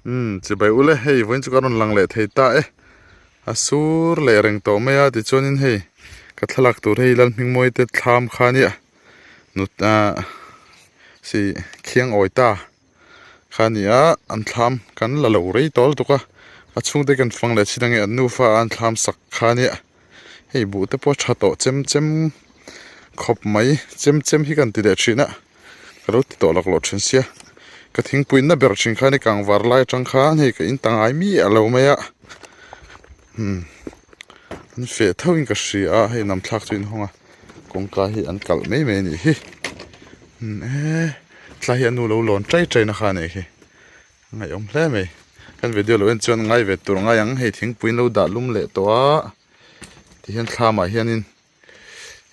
Umm chibai ule hei vawiin chu ka rawn lang leh thei ta e a sur leh reng tawh mai a tichuanin hei ka thlalak tur hei Lalhmingmawi te thlam kha nia nut ah si khiang awi ta kha a ni a an thlam kan la lo rei tawh lutuk a a chhungte kan fang leh chin ange an nufa a an thlam sak kha nia hei buh te pawh a tha tawh chem chem khawp mai chem chem hi kan ti leh thin a. Ka lo ti tawh laklawh thin sia ka thingpui na ber thin khan i kang var lai atang khan hei ka in ta ngai miah lo mai a umm an feh tho in ka hria a hei nam thlak chu inhawng a kawngka hi an kalh mai mai a nih hi umm eee tlai hi a nu lo lawn tai tai na kha a nih hi a ngaihawm hle mai kan video lo en chuan ngai ve tur ngai ang hei thingpui in lo dah lum leh tawh a tihian thlamah hianin.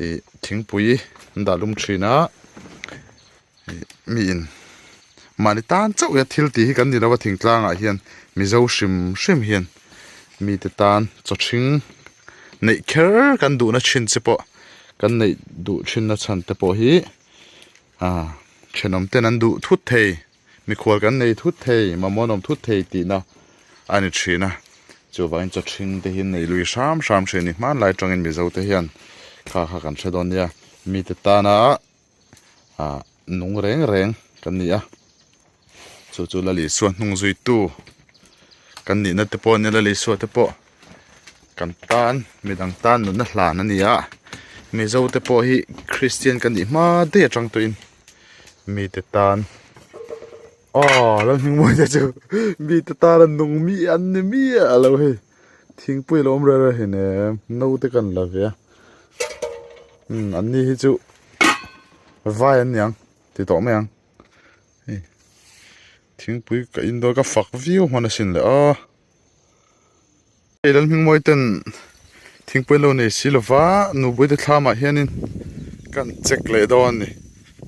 Ih thingpui an dah lum thin a ih mi in mahni tan chauh hian thil tih hi kan ni lo a thingtlang ah hian mizo hrim hrim hian mite tan chaw thing neih kher kan duhna thin che pawh kan neih duh thin na chhan te pawh hi ah thenawm ten an duh thut thei. Mikhual kan nei thut thei, mamawh an awm thut thei tihna a ni thin a. Chuvangin chaw thing te hi nei lui hram hram thin a ni. Hmanlai atangin Mizo te hian kha kha kan hre dawn nia. Mite tana ah nung reng reng kan ni a. Chu chu Lal Isua hnung zuitu kan nihna te pawh a nia, Lal Isua te pawh kan tan midang tan nunna hlan a ni a. Mizo te pawh hi Kristian kan nih hma daih atang tawhin. Mite tan aw Lalhmingmawi te chu mite tan an nung mi an ni miah lo hei thingpui lo awm reng reng hei nen naute kan la ve a umm an ni hi chu vai an niang ti tawh mai ang hei thingpui ka in dawn ka fak viau hman asin le aw. Hei Lalhmingmawi ten thingpui an lo nei si lova nupui te thlamah hianin kan check leh dawn a ni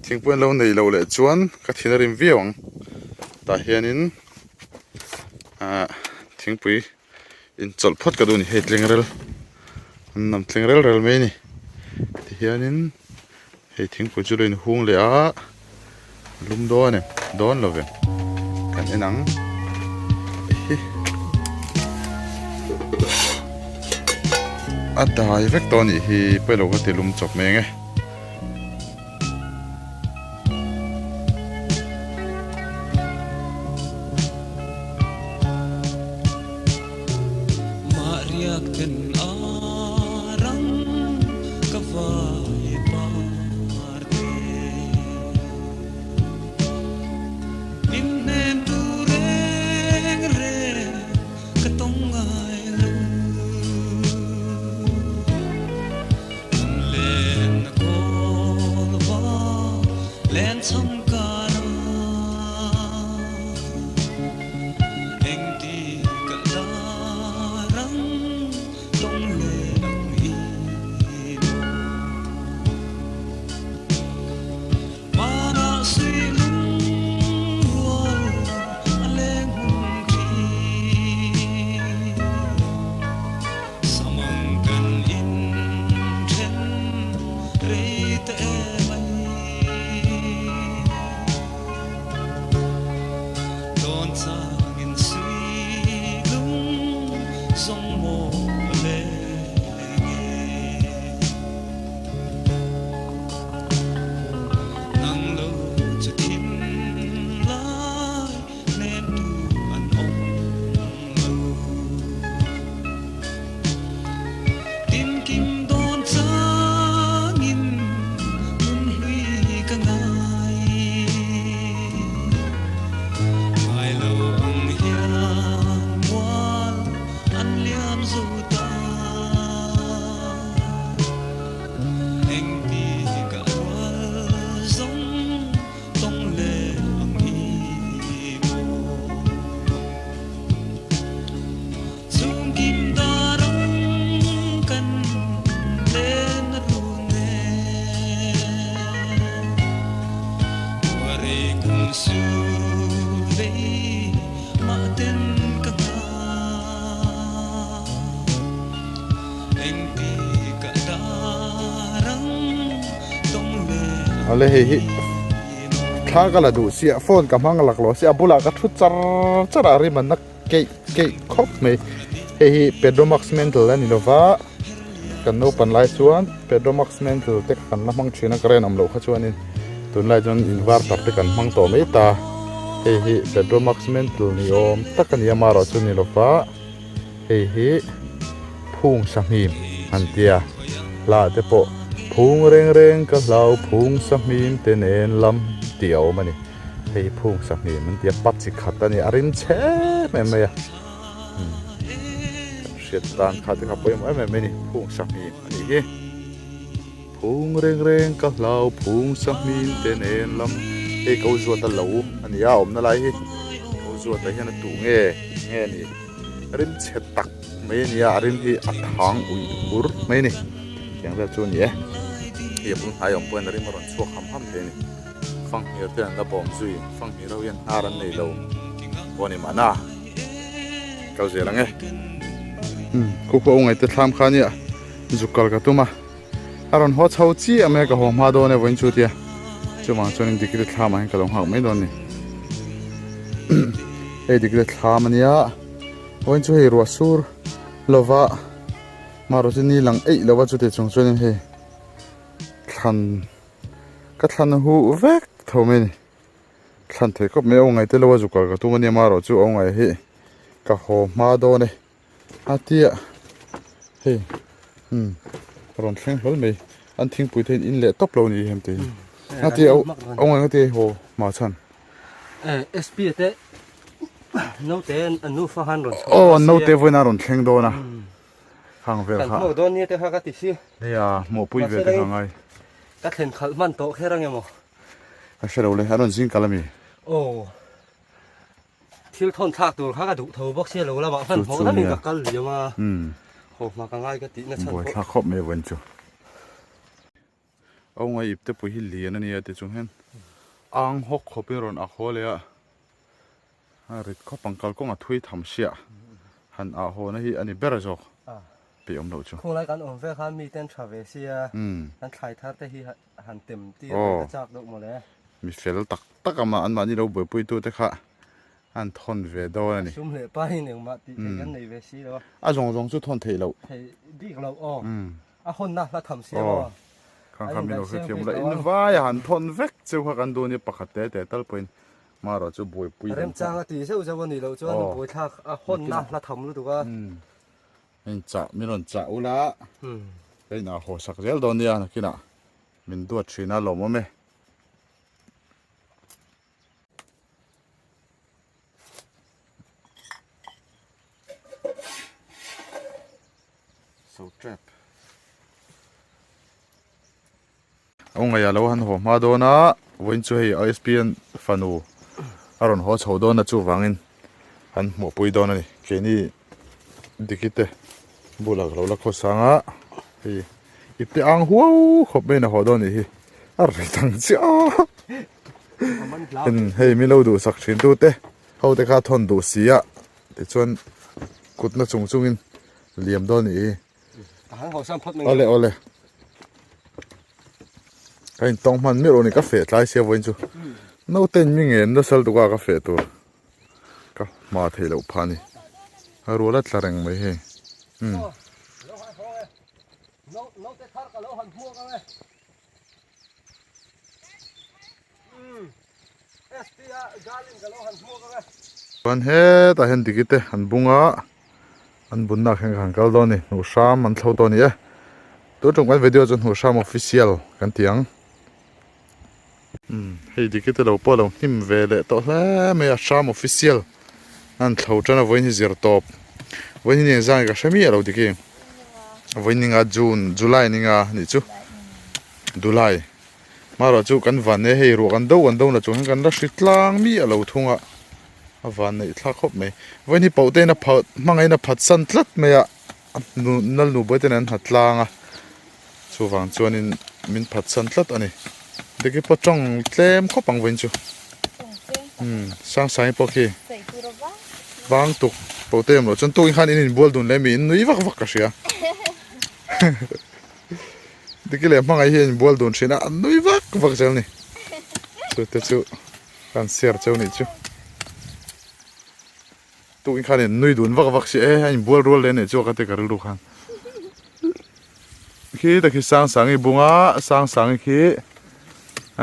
thingpui an lo nei loh leh chuan ka thin a rim viau ang tah hianin ah thingpui inchawlh phawt ka duh a ni hei tlingrel an nam tling rel rel mai a ni tihianin Hei thingpui chu lo inhung leh a, lum dawn em? Dawn lo ve. Kan en ang. Ehe. A dai vek tawh a nih hi, pawi lo ka ti lum chawp mai ang e. Ale hei hi. Thla ka la duh sia phone ka hmang laklawh sia a bulah ka thu char char a rim an na keih keih khawp mai. Hei hi Pedromax Mental a ni lova kan naupan lai chuan Pedromax Mental te kha kan la hmang thin a ka rinawm loh kha chuanin tunlai chuan inverter te kan hmang tawh mai ta. Hei hi Pedromax Mental ni awm tak a ni a amaherawh chu ni lova hei hi phung sahmim an tia hla te pawh phung reng reng ka hlau phung sahmim te nen lam tih a awm a ni. Hei phung sahmim an tia pa chi khat a ni a rim chhe em em mai a umm kan hriat tan kha te kha pawimawh em em mai a ni phung sahmim a nih hi phung reng reng ka hlau phung sahmim te nen lam hei ko zuat a lo a ni a awmna lai hi ko zuat ah hian a tuh nge nge ni rim chhe tak mai a ni a a rim hi a thang uih bur mai a ni tiang vel chu a ni e hei a bul hnai awm pawhin a rim a rawn chhuak ham ham thei a ni. Fanghmir te an la bawm zui, fanghmir ho hian hnar an nei lo pawh a ni mahna kal zel ang e. Umm khukhua u ngaihte thlam kha nia zuk kal ka tum a, a rawn haw chho chiah mai a ka haw hma dawn e vawiin chu tia chuvang chuanin dikri thlam ah hian ka lo nghak mai dawn a ni. Hei dikri thlam a nia vawiin chu hei ruah sur lova marawh chu ni lang eih lova chuti chung chuanin hei thlan. Ka thlan huh vek tho mai a ni. Thlan thei khawp mai a, aw ngaih te lo a zuk kal ka tum a nia marawh chu aw ngaih hi ka haw hma dawn e a tia hei umm rawn thleng hlawl mai an thingpui te in in leh tawp lo ni hem te hi a tia aw ngaih nga te haw hma chhan. SP te naute an nufa khan rawn chhuak aw an naute vawiin a rawn thleng dawn a. Khang vel kha. Kan hmuh dawn nia te kha ka ti si. Nia, hmuhpui ve te kha ngai. Ka thlen khalh hman tawh kher ange maw? Ka hre lo le, an rawn zing kal ami? Aw. Thil thawn thlak tur kha ka duh tho bawk sia lo lamah hman hmawh lamin ka kal liam a. Haw hma ka ngai ka tih na chhan pawh. Buaithlak khawp mai vawiin chu. Aw ngai ip te pawh hi lian a nia ti chung hian ang hawk khawpin rawn ak haw leh a. A rit khawp ang kalkawng a thui tham hriah han ah haw na hi a ni ber zawk peih awm loh chu. Khawlai kan awm ve khan miten tha ve sia kan thlai thar te hi han tem tir ve ka chak deuh mawle. Mi fel tak tak a mah an mahni lo buaipui tu te kha an thawn ve dawn a ni. Sum leh pa in engmah tih theih kan nei ve si lo a. A zawng zawng chu thawn theih loh. Theih bik loh aw. A hawnna hla tham sia maw. Khang kha min lo hrethiam ula in vai a han thawn vek cheu kha kan duh a nia pakhat te te tal pawhin Marawh chu buaipui lam Remchang a ti zeuh zeuh a nih loh chuan buaithlak a hawnna hla tham lutuk a. Heng chah min rawn chah ula ka inah haw sak zel dawn nia nakinah min duat thin a lawmawm e. So trap. A ngaih lo han haw hma dawn a, vawiin chu hei ISP-an fanu a rawn haw chho dawn a chuvangin an hmuhpui dawn a ni. Keini Diki te bulah ka lo la khaw sang a, hei ipte ang huau khawp maiin a haw dawn anih hi, a ri dang chiah a. Hei min lo duhsak thin tute ho te kha thawn duh si a, tichuan kutna chung chungin liam dawn anih hi. Awle awle. Ka in tawng hman miah lo ni ka feh tlai sia vawiin chu. Naute in mi ngen nasal tuk a ka feh tur. Ka hma theih loh phah a ni. A rual a tla reng mai hei. Umm. Chuan hetah hian diki te an bung a, an bunna ah khian ka han kal dawn a ni, hnuh hram an thlo tawh a ni e. Tun tum kan video chu hnuh hram official kan ti ang. Umm hei diki te lo pawh a lo hnim ve leh tawh hle mai a, hram official an thlo tan a vawiin hi zir tawp. Vawiin hi ni engzang nge ka hre miah lo diki. Vawiin ninga June, July ninga nih chu. Dulai. Marawh chu kan van e hei ruah kan do kan do na chung hian kan la hri tlang mi a lo thung a, a van neih thlak khawp mai. Vawiin hi pauh te in a phat hmangaih in a phat san tlat mai a, a nal nu buai te nen an ha tlang a, chuvang chuanin min phat san tlat a ni. Diki pawh tawng tlem khawp ang vawiin chu. Umm Sangsangi pawh khi vang tuk pauh te awm loh chuan tukin khan in inbual dun leh mi in nui vak vak ka hria. Diki leh hmangaih hi a inbual dun thin a, an nui vak vak zel a ni. Chu te chu kan share cheu nih chu. Tukin khan in nui dun vak vak si e a inbual rual leh a nih chu ka ti ka rilru khan. Khi ta khi sang sang i bunga sang sang i khi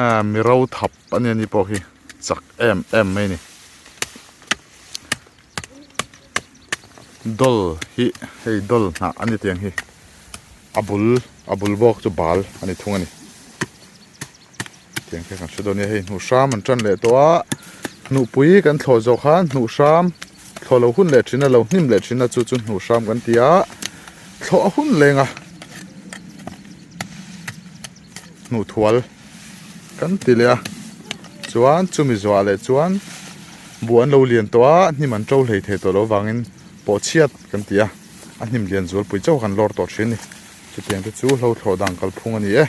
ah mi ro thap a nia ni pawh khi chak em em mai a ni. Doll hi hei doll hnah a ni tiang hi a bul a bul bawk chu bal a ni thung a ni. Tiang kha kan hre dawn nia hei hnuh hram an tan leh tawh a hnuhpui kan thlawh zawh khan hnuh hram thlawh lo hun leh thin a lo hnim leh thin a chu chu hnuh hram kan ti a thlawh a hun leng a hnuh thual kan ti leh a chuan chumi zuah leh chuan buh an lo lian tawh a hnim an to hlei thei tawh loh vangin pawh chhiat kan ti a a hnim lian zualpui chauh kan lawr tawh thin a ni chutiang te chu hlo thlawh dan kalphung a ni e.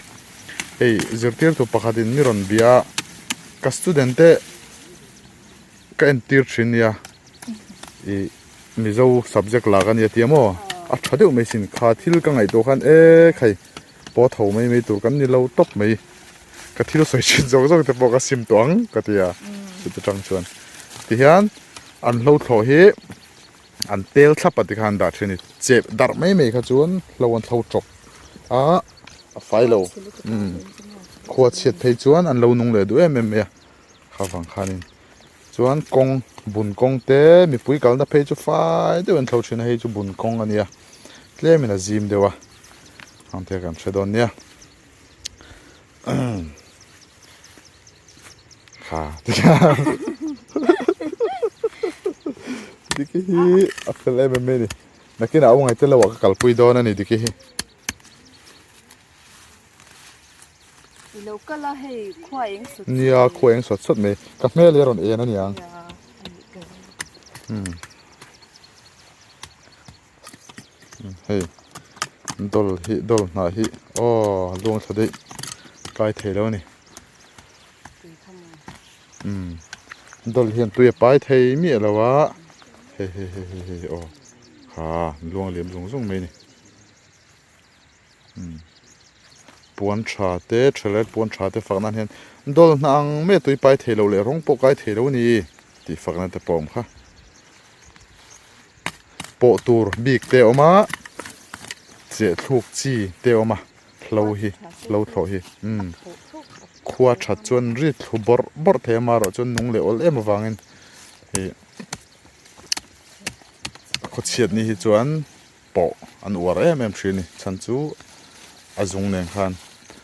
Hei zirtirtu pakhatin mi rawn bia a, ka student te ka entir thin nia ih mizo subject lak a nia tia maw a tha deuh mai sin kha thil ka ngaihtuah khan e khai pawh tho mai mai tur kan ni lo tawp mai ka thil sawi thin zawk zawk te pawh ka sim tawh ang ka ti a chute tang chuan tihian an hlo thlawh hi an tel thlap a tikhan an dah thin a ni chep darh mai mai kha chuan hlo an thlo tawp a a fai lo umm khua chhiat phei chuan an lo nung leh duh em em mai a kha vang khanin chuan kawng bun kawng te mipui kalna phei chu fai deuh an thlo thin a hei chu bun kawng a nia tlemin a zim deuh a ang te kan hre dawn nia. Kha tikhian Diki hi a fel em em mai a ni nakinah a u ngaihte lo ah ka kalpui dawn a ni Diki hi. I lo kal a hei khua eng sawt sawt Nia khua eng sawt sawt mai ka hmel hi a rawn en a niang. Umm. Hei doll hi doll hnah hi aw luang thla daih kai thei lo a ni umm doll hian tui a pai thei miah lo a hei hei hei hei hei aw ha luang liam zung zung mai a ni umm puan tha te tha leh puan tha te fak nan hian doll hnah ang mai a tui pai thei lo leh rawng pawh kai thei lo a ni tih fakna te pawh a awm kha. Pawh tur bik te a awm a cheh thluk chi te a awm a hlo hi hlo thlawh hi umm khua that chuan ri thlu bawrh bawrh thei a amaherawh chuan nung leh awl em avangin ih a khaw chhiat ni hi chuan pawh an uar em em thin a ni chhan chu a zung nen khan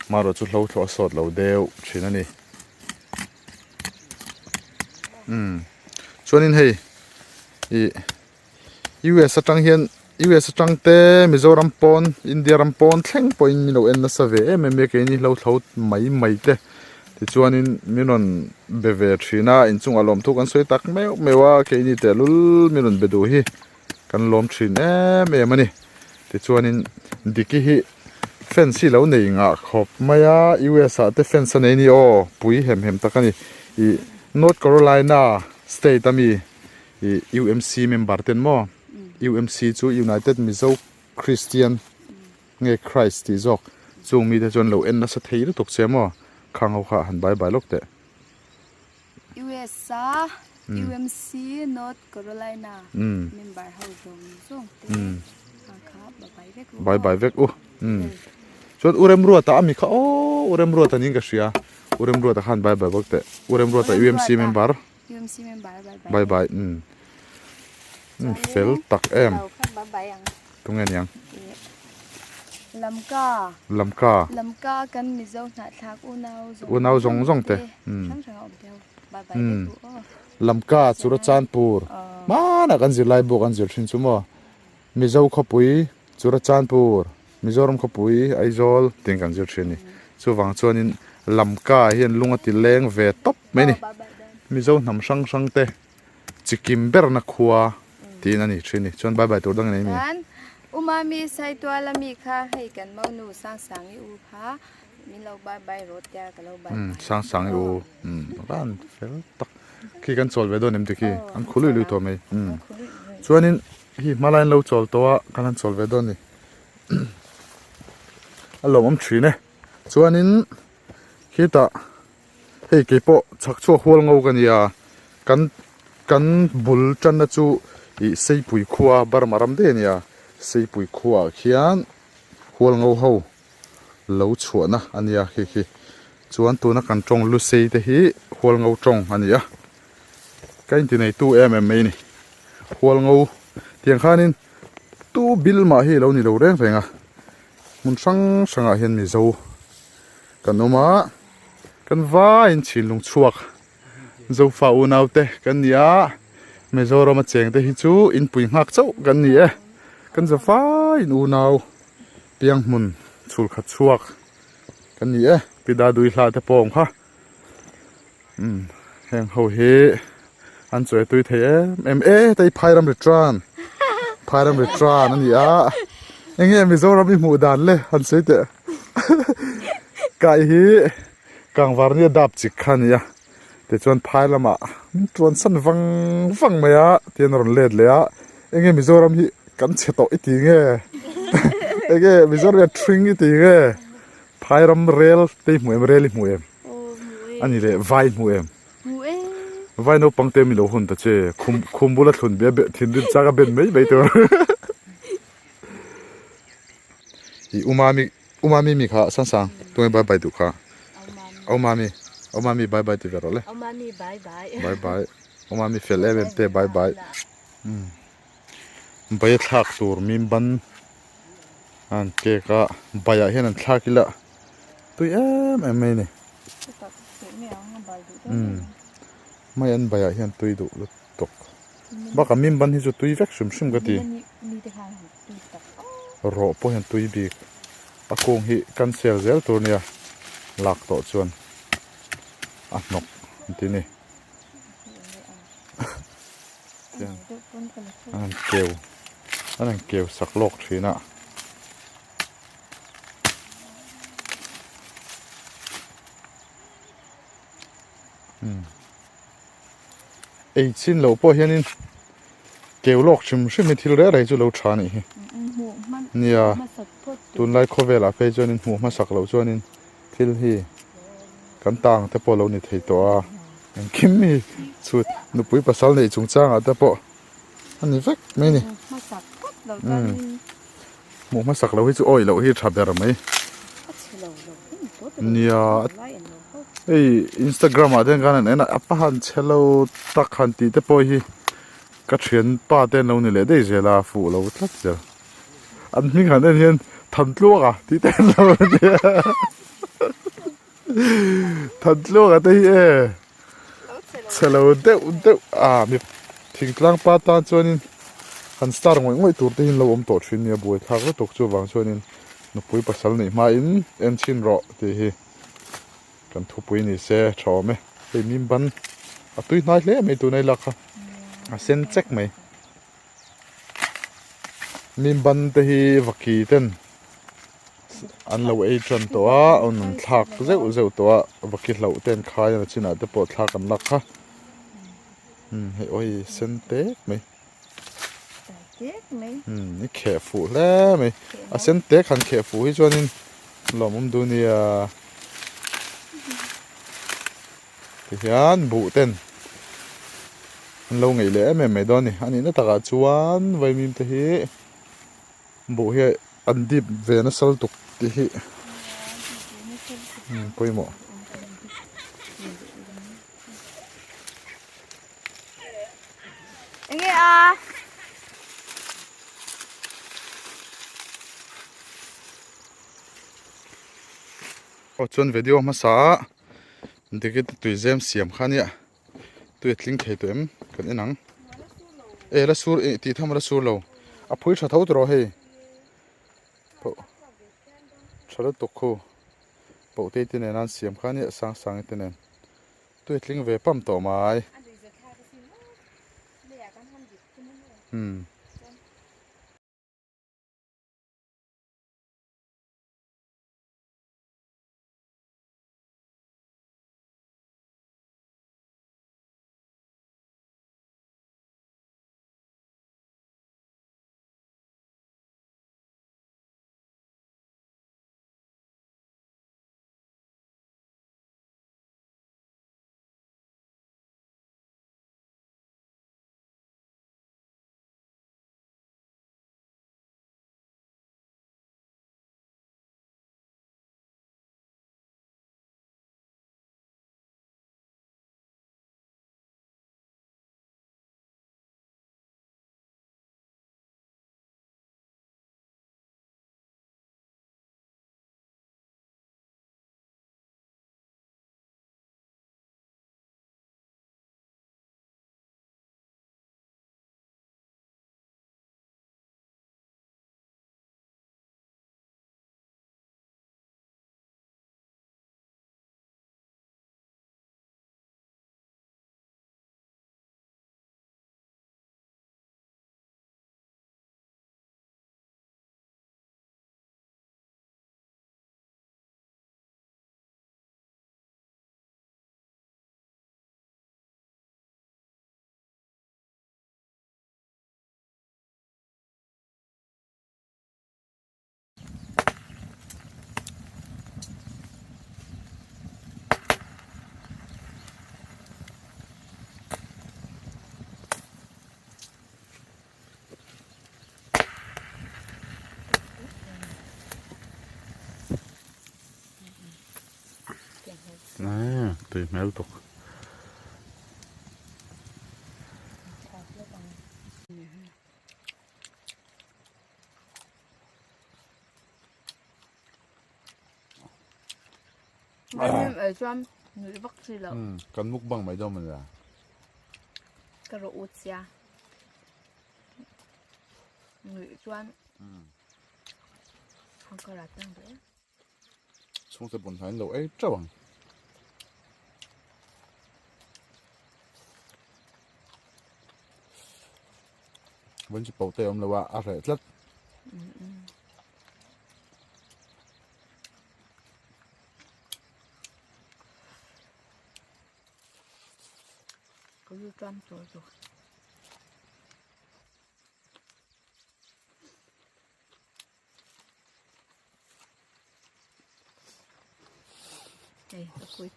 amaherawh chu hlo thlawh a sawt lo deuh thin a ni umm chuanin hei. Ih US atang hian US atang te Mizoram pawn India ram pawn thleng pawhin min lo en nasa ve em em mai a keini hlo thlo mai mai te tichuanin min rawn be ve thin a inchungah lawmthu kan sawi tak meuh meuh a keini tehlul min rawn be duh hi kan lawm thin em em a ni tichuanin Diki hi fence hi lo nei ngah khawp mai a US ah te fence a nei a ni aw pui hem hem tak a ni ih North Carolina state ami. Ih UMC member ten maw UMC chu United Mizo Christian nge Christ tih zawk chung mite chuan lo en nasa thei lutuk che maw khang ho kha han bai bai lawk teh. USA UMC North Carolina member ho zawng zawng te kha kha bai bai vek u. Bai bai vek u. Chuan U Remruata ami kha aw U Remruata niin ka hria U Remruata khan bai bai bawk teh U Remruata UMC member. UMC member bye bye. Bye bye. Um. Um fel tak em. Bye bye ang. Tunge niang. Lamka. Lamka. Lamka kan Mizo hnah thlak unau zawng. Unau zawng zawng te. Um. Hrang hrang a awm te ho. Bye bye um. Lamka Churachandpur. Hmanah kan zirlai bu kan zir thin chu maw. Mizo khawpui Churachandpur. Mizoram khawpui Aizawl tiin kan zir thin a ni. Chuvang chuanin Lamka hian lung a ti leng ve tawp mai a ni. Mizo hnam hrang hrang te chikim berna khua tiin a ni thin a ni. Chuan bye bye tur dang in ei mi. Chuan Umami Saituala mi kha hei kan monu Sangsangi u kha min lo bye bye rawh tia ka lo bye bye. Sangsangi u ran fel tak khi kan chawl ve dawn em ti khi an khu lui lui tawh mai. Chuanin hi hmalai an lo chawl tawh a kan han chawl ve dawn a ni. A lawmawm thin e. Chuanin khitah. Hei keipawh chhak chhuak hual ngo ka nia, kan kan bul tanna chu ih Seipui khua Burma ram daih a nia, Seipui khuaah khian hual ngo ho lo chhuahna a nia khi khi. Chuan tuna kan tawng Lusei te hi hual ngo tawng a ni a, ka inti neitu em em mai a ni. Hual ngo tiang khanin tu bil mah hi a lo ni lo reng reng a, hmun hrang hrangah hian Mizo kan awm a. Kan vaiin chhinlung chhuak Zofa unaute kan ni a, Mizoram a cheng te hi chu inpui nghak chauh kan ni e. Kan zavaiin unau piang hmun chhul khat chhuak kan ni e. Pi Dadui hla te pawh awm kha. Umm heng ho hi an chawi tui thei em em e hei phairam return phairam return a ni a enge Mizoram i hmuh dan le han sawi teh kai hi kangvar nia dap chik kha a ni a tichuan phai lamah min tuan san vang vang mai a tihian a rawn let leh a enge Mizoram hi kan chhe tawh i ti nge enge Mizoram hi a thring i ti nge Phairam rel te i hmu em rel i hmu em a ni leh vai hmu em vai naupang te mi lo hun ta che khum khum bula thlun bia thinrim chak a ben mai mai tur i umami umami mi kha sang sang tunge bye bye duh kha umami umami bye bye ti ve rawh le umami bye bye bye bye umami fel em em te bye bye bai thlak tur mim ban an cake a baiah hian an thlak ila tui em em mai a ni umm mai an baiah hian tui duh lutuk bakah mim ban hi chu tui vek hrim hrim ka ti rawh pawh hian tui bik a kung hi cancel zel tur nia lak tawh chuan a hnawk an ti a ni. An han keu an han keu sak lawk thin a. Ei chin loh pawh hianin keu lawk hrim hrim hi thil reng reng chu lo tha a nih hi. Nia tunlai khawvelah phei chuanin hmuh hmasak loh chuanin thil hi kan tang te pawh lo ni thei tawh a engkim hi chhut nupui pasal neih chungchangah te pawh a ni vek mai a ni hmuh hmasak loh hi chu awih loh hi tha ber mai nia hei instagram ah te hian kan en a apa han chhe lo tak han tih te pawh hi ka thianpa te an lo ni leh daih zel a fuh lo tlat zel. An hming han en hian Thantluanga tih te an lo a nia. Thantluanga te hi e chhe lo deuh deuh a mi thingtlang pa tan chuanin han star ngawih ngawih tur te hi an lo awm tawh thin nia buaithlak lutuk chuvang chuanin nupui pasal neih hmain en chhin rawh tih hi kan thupui ni se tha awm e. Hei mim ban a tui hnai hle mai tuna i lak kha a sen chek mai. Mim ban te hi vaki ten an lo ei tan tawh a an rawn thlak zeuh zeuh tawh a vaki hlauh te an khai a chinah te pawh thlak an lak kha umm hei aw hei sen tek mai umm i kheh fuh hle mai a sen tek han kheh fuh hi chuanin lawmawm duh nia. Tihian buh ten an lo ngeih leh em em mai dawn a ni. A nihna takah chuan vaimim te hi buh hi an dip ve nasa lutuk tih hi pawimawh. Enge a? Aw chuan video hmasa a Dikit a tui zem siam kha ania tui a tling thei tawh em kan en ang e la sur eh tih tham a la sur lo a phui tha tho tawh hei pawh tha lutuk khu pawh te te nen an siam kha ania sang sang te nen tui a tling ve pam tawh mai umm. Tui hmel tuk. Kan mukbang mai dawn mawni la. Ka rawh ut sia. Nuih chuan ka rat ang duh. Chhungte bun hnai in lo ei teuh ang. Vawiin chu paute a awm lo a, a reh tlat. Ka lu tan tur chu. Hei ka pui.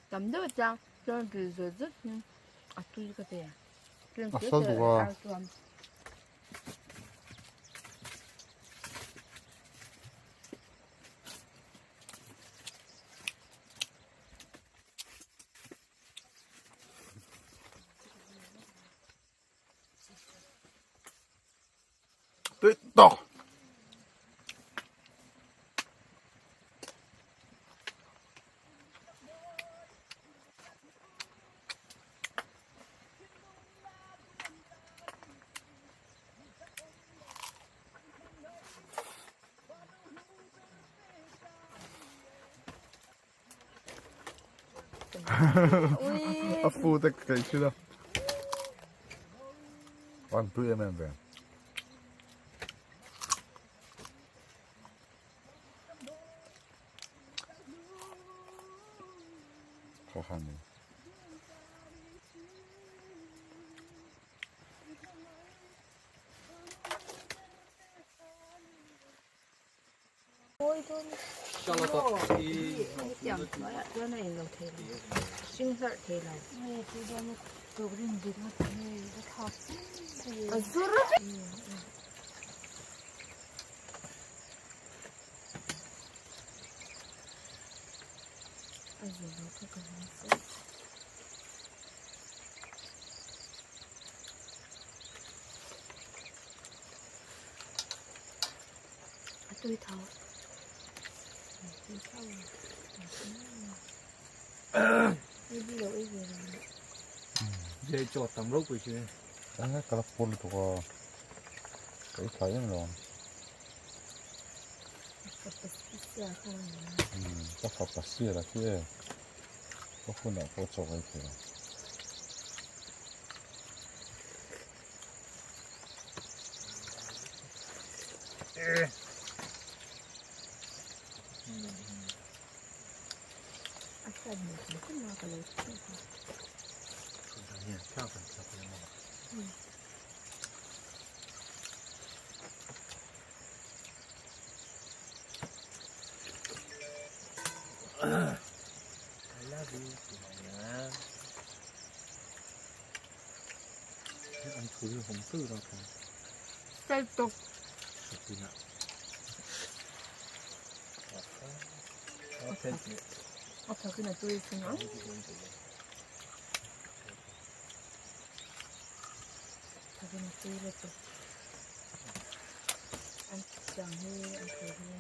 Tam deuh chang chuan ri zut zut in a tui ka ti a. A sal bawk a. Tui tawk. A fu te ka thin a. An tui em em ve. Khaw khan ni. A tui tho. Dei chaw tam ropui chu. Anga ka la pur lutuk a. Ka i thlai em lo. Ka fapa sial a khi e. Ka hunah pawh chaw ka ei thei lo. I love you. An thu hi hawm tur a kha. Fel tawk. A thakin a tui thung ang. Thakin a tui la chu. An chiang hi an thu hi.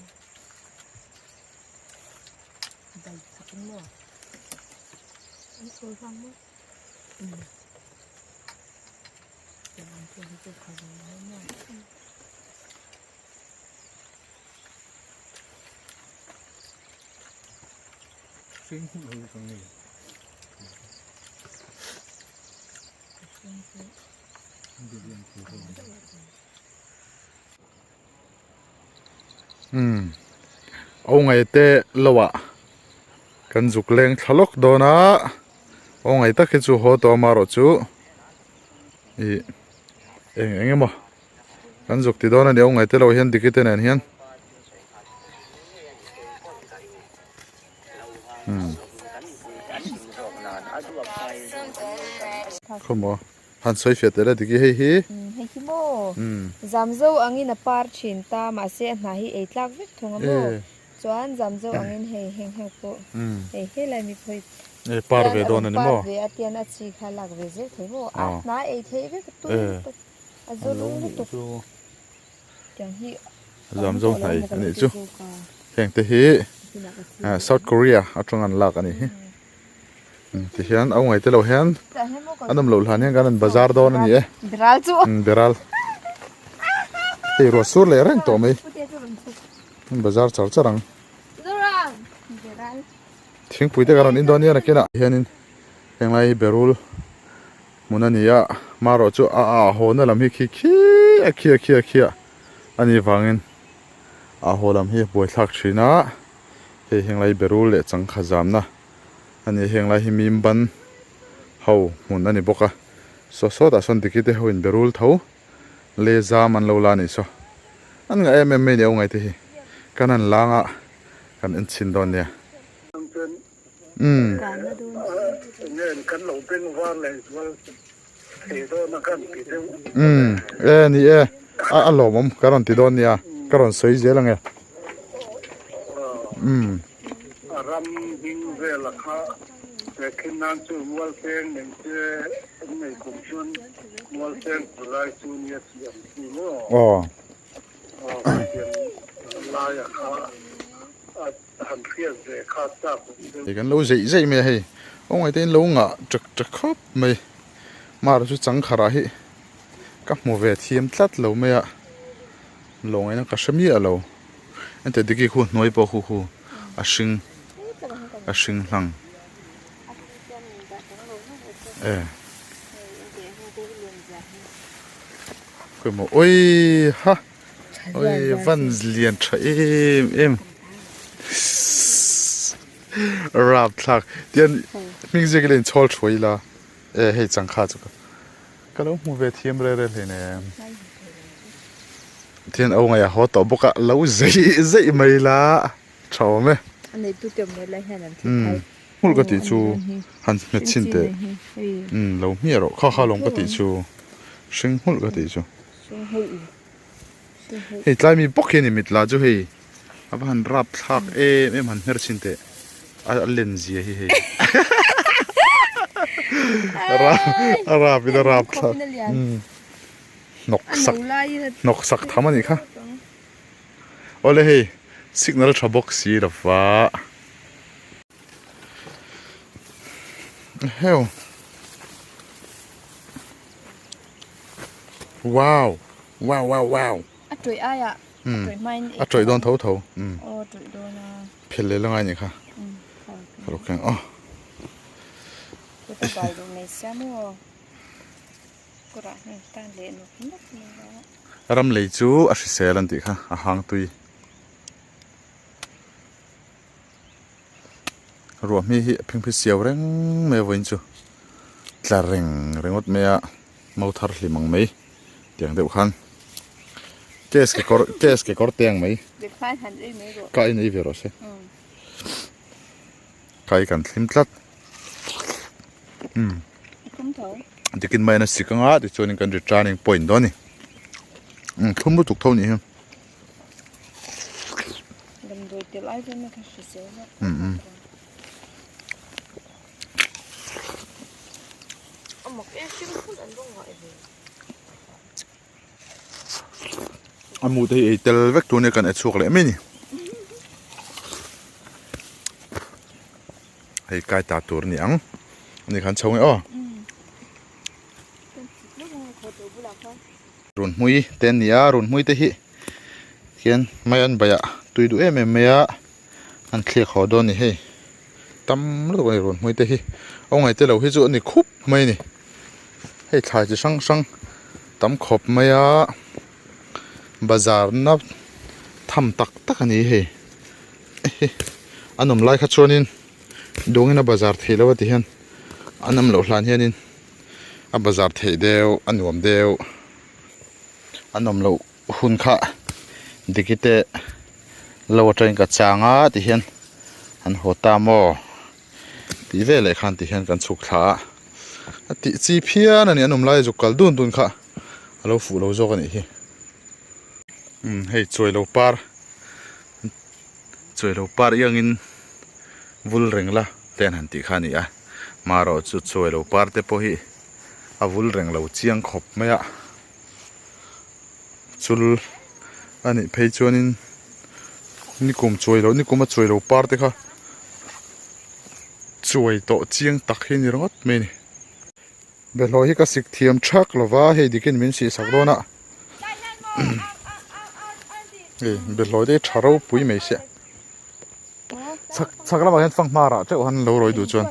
Dai thakin maw. An thu hlang maw. Umm au ngai te lo ah kan zuk leng thla lawk dawn a. Aw ngaih tak hi chu haw tawh amaherawh chu ih eng eng emaw kan zuk ti dawn a ni aw ngaih te lo hian diki te nen hian umm khawmaw han sawi fiah tel a diki hei hi hei hi maw zamzo angin a par thin ta mahse a hna hi ei tlak vek thung a maw. Chuan zam zo angin hei heng heng pawh hei helai mi pawh hi par ve dawn a ni maw? Par ve a tian a chi kha lak ve zel thei maw? A hna ei theih vek a tui lutuk a zo lutuk tiang hi zam zo hnai a nih chu heng te hi South Korea atang an lak a nih hi tihian a ngaih te lo hian an awm loh hlan hian kan han bazar dawn a ni e beral chu beral hei ruah sur leh reng tawh mai. Bazar char char ang. Thingpui te ka rawn in dawn nia nakinah hianin henglai hi berul hmun a ni a marawh chu a a haw na lam hi khi khi a khi a khi a khi a a nih vangin a haw lam hi a buaithlak thin a hei henglai berul leh changkha zamna a ni henglai hi mim ban ho hmun a ni bawk a saw sawtah sawn diki te ho in berul tho. Le zam an lo la anih saw. An ngah em em mai nia u ngaite hi. Kan han lang a, kan en chhin dawn nia. Umm. Umm e ni e, a a lawmawm ka rawn ti dawn nia, ka rawn sawi zel ang e. Umm. A ram hming vela kha tehkhin nan chu Mualseng nei se an nei kum chuan Mualseng palai chu nia tih ang chi maw? Aw. Aw khatiang laia kha a han hriat ve kha chak awm deuh. Hei kan lo zeih zeih mai a hei, aw ngaihtuah in lo ngah ṭek ṭek khawp mai. Mara chu changkharah hi ka hmu ve thiam tlat lo mai a, lawngaihna ka hre miah lo. Heti diki khu hnuai pawh khu khu a hring a hring hlang e khawimaw awii ha awii van lian tha em em rapthlak tian hming ziak ila inchhawl thuai ila e hei changkha chu ka Ka lo hmu ve thiam rel rel hleinem. Thian au ngaih a haw tawh bawk a, lo zeih zeih mai la tha awm e. A neitu te awm lai hian an thil phal. Hmul ka tih chu han hmet chhin teh. Umm lo hmiah rawh kha kha lawm ka tih chu hring hmulh ka tih chu. Hei tlai mi bawk hian i mit la chu hei a va han rap thlak em em han hmer chhin teh a len zia hi hei a rap in a rap thlak hnawk sak hnawk sak tham a nih kha awle hei signal tha bawk si lova heu. Wow wow wow wow A tawih aiah a tawih hmain a tawih dawn tho tho aw tawih dawn a phel leh la ngai nih kha ka lo keng aw ka bai duh mai sia maw kawrah hnim tan leh nawk nawk mai a ram lei chu a hrisel an tih kha a hang tui Ruah hmi hi a phingphi siau reng mai a vawiin chu tla reng ringawt mai a mau thar hlim ang mai tiang deuh khan case kekawr case kekawr te ang mai ka in ei ve rawh se kai kan thlim tlat umm dikin mai a sik anga tichuanin kan returning point dawn a ni umm thlum lutuk tho a nih hi. Damdawi tel ai chuan ka hrisel zawk a mak e hring hmun an va ngah ve a mu te hi ei tel vek tur nia kan e chhuak leh mai a ni hei kai ta tur a ni ang ani khan chho nge aw. Runhmui te an ni a, runhmui te hi hian mai an baih ah tui duh em em mai a, an thliak haw dawn a ni hei tam lutuk a ni runhmui te hi a ngaih te lo hi chu a ni khup mai a ni hei thlai chi hrang hrang tam khawp mai a bazar na tham tak tak a ni hei an awm lai kha chuanin dawngin a bazar theih loh a ti hian an awm loh hlan hianin. a bazar theih deuh a nuam deuh a nawm loh hun kha diki te lo atangin ka chang a ti hian an haw ta maw tih veleh khan ti hian kan chhuk thla a a tih chi phian a ni an awm lai a zuk kal dun dun kha a lo fuh lo zawk a nih hi umm hei chuai lo par. Chuailo par iangin vul reng la te an han tih kha a ni a, marawh chu chuailo par te pawh hi a vul reng lo chiang khawp mai a, chul a nih phei chuanin nikum chuailo nikum a chuailo par te kha chuai tawh chiang tak hi a ni ringawt mai a ni. Bawlhhlawh hi ka sik thiam thak lo va, hei dikin min sih sak dawn a. Hei bawlhhlawh te hi tha ropui mai sia. Chhak chhak lamah hian fanghma rah teuh han lo rawi duh chuan.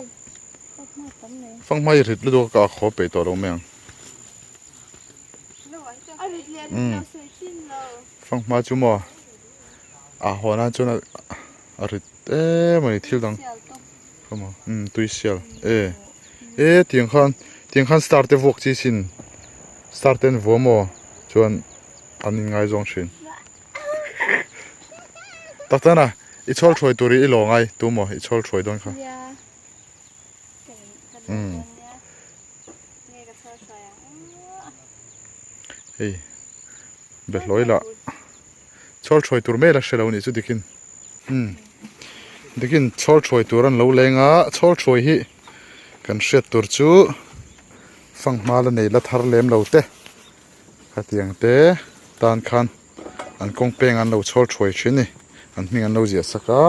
Fanghma hi rit lutuk a ka khaw peih tawh lo mai ang. Fanghma chu maw a haw nan chuan a rit em a ni thil dang. Khawmaw umm tui sial e e tiang khan tiang khan star te vuak chi sin star te an vua maw chuan an in ngaizawng thin tak tan a i chhawl thuai tur hi i lo ngai tu maw i chhawl thuai dawn kha umm hei behlawi lah chhawl thuai tur mai la hre lo nih chu dikin. Umm dikin chhawl thuai tur an lo leng a chhawl thuai hi kan hriat tur chu fanghma la nei la thar lem lo te khatiang te tan khan an kawng peng an lo chhawl thuai thin a ni an hming an lo ziah sak a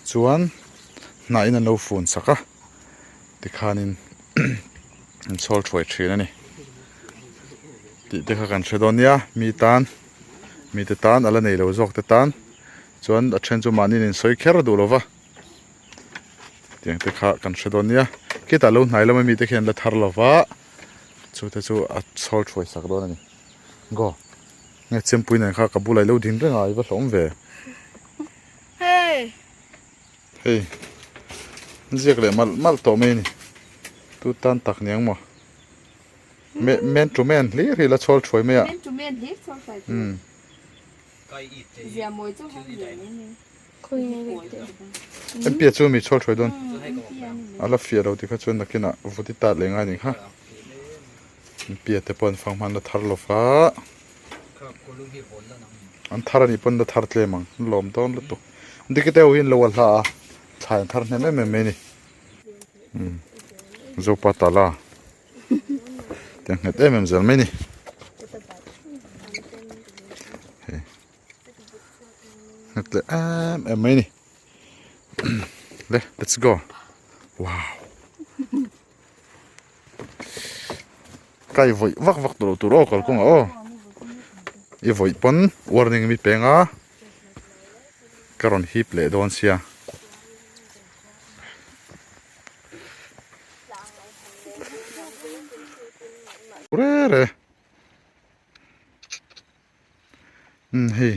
chuan hnah in an lo fun sak a tikhanin an chhawl thuai thin a ni tih te kha kan hre dawn nia mi tan mite tan a la nei lo zawk te tan. Chuan a then chu mahni in sawi kher duh lova tiang te kha kan hre dawn nia khitah lo hnai lama mite khian la thar lova chu te chu a chhawl thuai sak dawn a ni go nge chempui nen kha ka bulah ilo ding reng a i va hlawm ve hei ziak leh malh malh tawh mai a ni tu tan tak niang maw men to men hlir hi la chhawl thuai mai a men to men hlir chhawl thuai Mpia chu mi chhawl thuai dawn a la fiah lo tikha chuan nakinah vut i tat leh ngai nih kha Mpia te pawh an fang hman la thar lo va an thar anih pawn la thar tlem ang an lawm dawn lutuk dikite ho hi an lo a hla a thlai an thar hnem em em mai a ni Zopa tala. Tiang nghet em em zel mai ni. Hei. Nghet leh em em mai ni. Le, let's go. Wow. Kai voi vak vak tur tur aw kal kawng aw. I voi pawn warning mi penga. Ka rawn hip leh dawn sia. Re re umm hei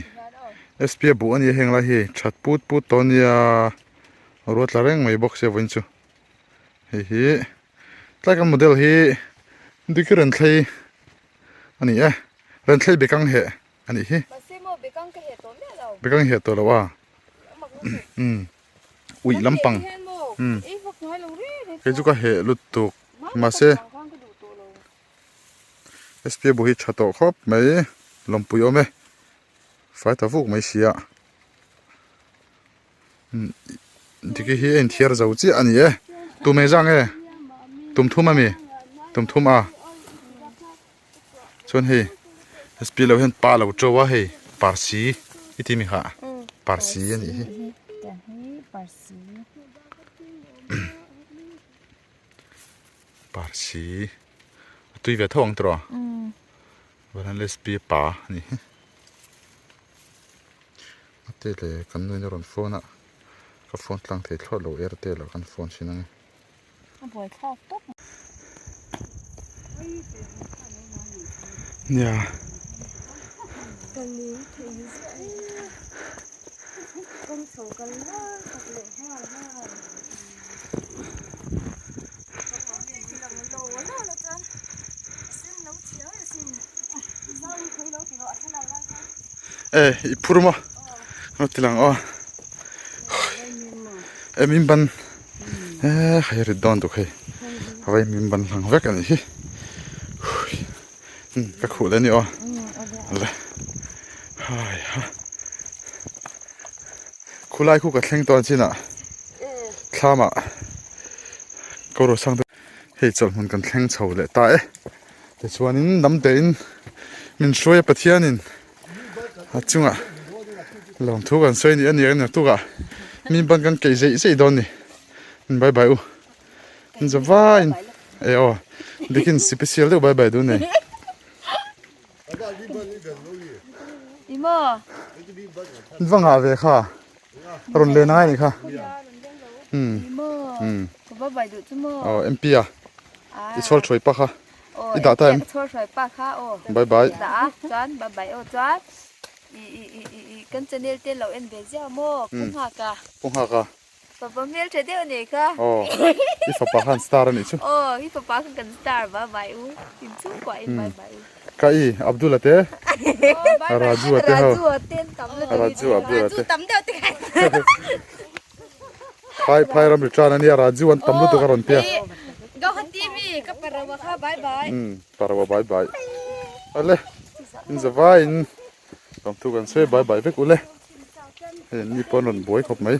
spa buh ania heng lai hi that put put tawh ania ruat tla reng mai bawk sia vawiin chu hei hi tlai kan model hi dikhi rawn thlei ani e rawn thlei bekang heh anih hi bekang heh tawh lo a umm. Uih lampang umm kei chu ka heh lutuk mahse spa bu hi tha tawh khawp mai lawmpui awm e fai ta vuk mai sia umm diki hi a inthiar zo chiah a ni e tum engzah nge tum thum a mi tum thum a. Chuan hei sp lo hian pa lo to a hei parsi i ti mi kha parsi a nih hi parsi a tui ve tho ang tawh a vahan sp pa a nih hi a te leh kan nuin a rawn phone a ka phone tlang thei thlawt lo airtel ah kan phone thin ang e. A buai thlak tawp. Nia. E i phur maw ka ti lang aw e min ban Eee hei rit dawn tuk hei vai min ban hlang vek a nih hi ka khuh leh a ni aw le hai ha Khulai khu ka thleng tawn chinah thlamah ko ro sang te hei chawlhmun kan thleng chho leh ta e tichuanin lam tein min hruai a Pathianin a chungah lawmthu kan sawi ni a ni a tukah mi ban kan keih zeih zeih dawn ni bye bye u zavaiin e aw dikin special deuh bye bye dun nei. Va ngah ve kha rawn len angai ni kha um aw MP a i chhawl thuai pa kha i dah ta em bye bye pu nghak a Fapa hmel tha deuh nei kha. Aw, i fapa khan star a nih chu. Aw, i fapa khan kan star bye bye u. In chhungkua in bye bye u. Ka i Abdul a te. Raju a te ho. Raju a te an tam lutuk. Raju Abdul a te. Raju tam deuh te khan. Phai phai ram return a nia Raju an tam lutuk a rawn tia. Gauhati mi ka parawa kha bye bye. Um, parawa bye bye. Ale, in zavai in Lamthu kan sawi bai bai vek ule. Hei an ni pawh an rawn buai khawp mai.